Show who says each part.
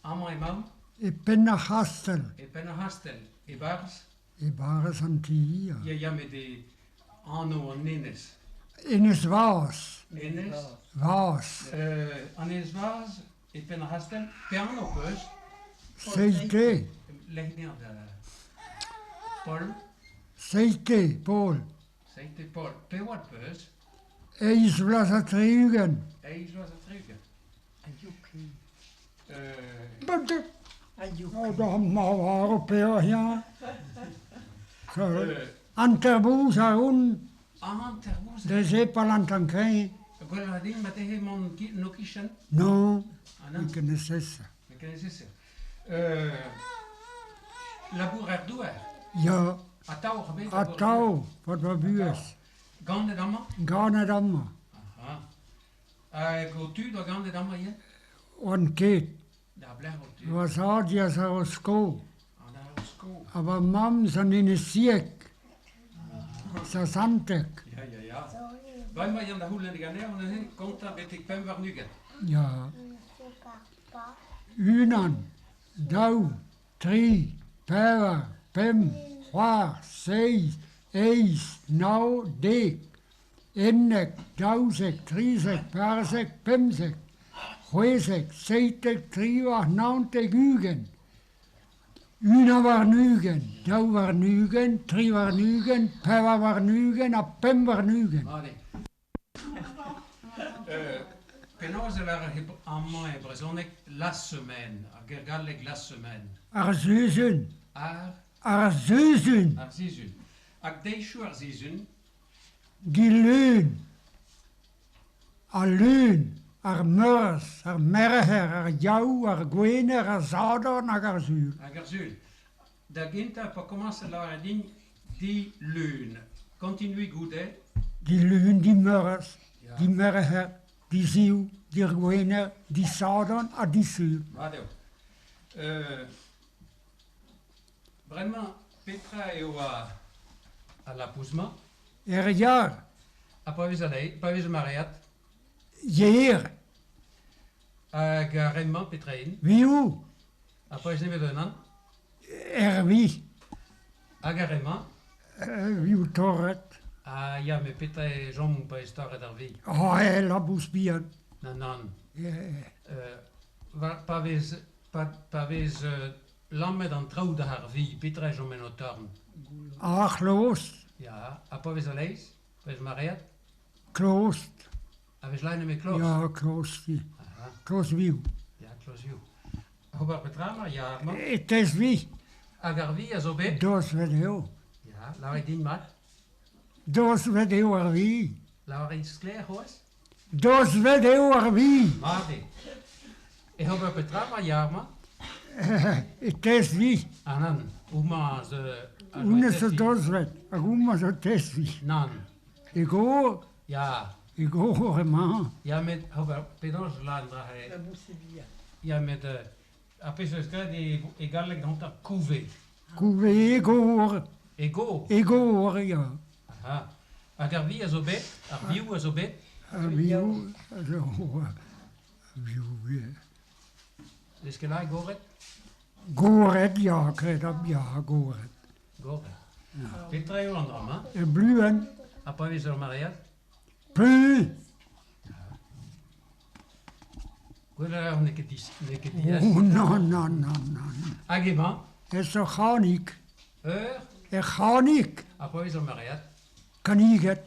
Speaker 1: Amañ emaomp.
Speaker 2: E penn ar c'hastell.
Speaker 1: E penn ar c'hastell. E-barzh?
Speaker 2: E-barzh an ti, ya.
Speaker 1: Ya, ya, met e anv an enez.
Speaker 2: Enez Vaz.
Speaker 1: Enez?
Speaker 2: Vaz.
Speaker 1: An Enez Vaz, e penn ar c'hastell, pe anv 'peus?
Speaker 2: Seite.
Speaker 1: Lec'h da Paul.
Speaker 2: Seite, Paul.
Speaker 1: Seite, Paul. Pe oad 'peus?
Speaker 2: Eizh vloaz ha 60.
Speaker 1: Eizh vloaz ha 60.
Speaker 2: Ma peoc'h ya. Hanter-bouz a on da zepal an tamm kreñv.
Speaker 1: Gwell a din marteze mont en ho kichen?
Speaker 2: Non, n'eo ket neseser.
Speaker 1: N'eo ket neseser. Labourer-douar?
Speaker 2: Ya.
Speaker 1: Atav oc'h bet?
Speaker 2: Atav, 'pad ma buhez.
Speaker 1: Ganet amañ?
Speaker 2: Ganet amañ.
Speaker 1: Aha. Hag ho tud a ganet amañ ivez?
Speaker 2: Oan ket.
Speaker 1: Da belec'h ho tud?
Speaker 2: Va zad ya a Rosko.
Speaker 1: Ah, da Rosko.
Speaker 2: Ha va mamm 'z an Enez-Sieg. Sa Santeg.
Speaker 1: Ya, ya, ya. Bremañ yann da c'houlenn ganeoc'h neuze kontañ betek 25.
Speaker 2: Ya. Unan, daou, tri, pevar, pemp, c'hwec'h, seizh, eizh, nav, dek. Unnek, daouzek, trizek, pevarzek, pemzek, c'hwezek, seitek, triwec'h, naontek, ugent. Unan warn-ugent, daou warn-ugent, tri warn-ugent, pevar warn-ugent ha pemp warn-ugent.
Speaker 1: Mat eo. Penaos e lârer amañ e brezhoneg la semaine, ar ger gallek la semaine?
Speaker 2: Ar sizhun.
Speaker 1: Ar?
Speaker 2: Ar sizhun.
Speaker 1: Ar sizhun. Hag deizioù ar sizhun?
Speaker 2: Dilun, al Lun, ar Meurzh, ar Merc'her, ar Yaou, ar Gwener, ar Sadorn hag ar Sul.
Speaker 1: Hag ar Sul. Da gentañ pa komañs lâret din dilun. Continuiñ goude.
Speaker 2: Dilun, dimeurzh, dimerc'her, disul, dirgwener, disadorn ha disul.
Speaker 1: Mat eo. Bremañ, petra eo al labous-mañ?
Speaker 2: Er yar.
Speaker 1: Ha pa vez anezhi, pa vez maread?
Speaker 2: Yer.
Speaker 1: Hag ar re-mañ, petra int?
Speaker 2: Vioù.
Speaker 1: Ha pa vez nemet unan?
Speaker 2: Er vi.
Speaker 1: Hag ar re-mañ?
Speaker 2: Vioù torret.
Speaker 1: Ah ya, met petra e chom pa vez torret ar vi?
Speaker 2: Oh, e labous bihan.
Speaker 1: Nann, nann. Pa vez, pa vez Lammet an traoù da ar vi, petra e chom en ho torn?
Speaker 2: Ar c'hloz.
Speaker 1: Ya, ha pa vez a-leizh? Pa vez maread?
Speaker 2: Kloz.
Speaker 1: A vez laet nemet kloz?
Speaker 2: Ya, kloz, kloz vioù.
Speaker 1: Ya, kloz vioù. Ober petra emañ? Ya, ar mañ?
Speaker 2: E tez vi.
Speaker 1: Hag ar vi a zo bet?
Speaker 2: Dozvet eo.
Speaker 1: Ya, lavarit din mat.
Speaker 2: Dozvet eo ar vi.
Speaker 1: Lavarit sklaer c'hoazh?
Speaker 2: Dozvet eo ar vi.
Speaker 1: Mat eo. Ec'h ober petra emañ yar-mañ?
Speaker 2: E tezvi.
Speaker 1: Ah nann, homañ zo...
Speaker 2: Honnezh zo dozvet hag homañ zo tezvi.
Speaker 1: Nann.
Speaker 2: E gor?
Speaker 1: Ya.
Speaker 2: E gor emañ.
Speaker 1: Ya met ober penaos lan dra-se? Ya met ar pezh eus graet e galleg gantañ couver.
Speaker 2: Couver e gor.
Speaker 1: E gor?
Speaker 2: E gor, ya.
Speaker 1: Aha. Hag ar vi a zo bet? Ar vioù a zo bet?
Speaker 2: Ar vioù a zo... Vioù, ya.
Speaker 1: Vez ket lâret goret?
Speaker 2: Goret, ya, kredabl, ya, goret.
Speaker 1: Goret. Petra eo an dra-mañ?
Speaker 2: E bluenn.
Speaker 1: Ha pa vez ur maread?
Speaker 2: Pluñv.
Speaker 1: Gwell a n'eo ket dis, n'eo ket diaes.
Speaker 2: Oh, non, non, non, non.
Speaker 1: Hag emañ?
Speaker 2: Ez ur c'hanig.
Speaker 1: Ur?
Speaker 2: Er c'hanig.
Speaker 1: Ha pa vez ur maread?
Speaker 2: Kaniget.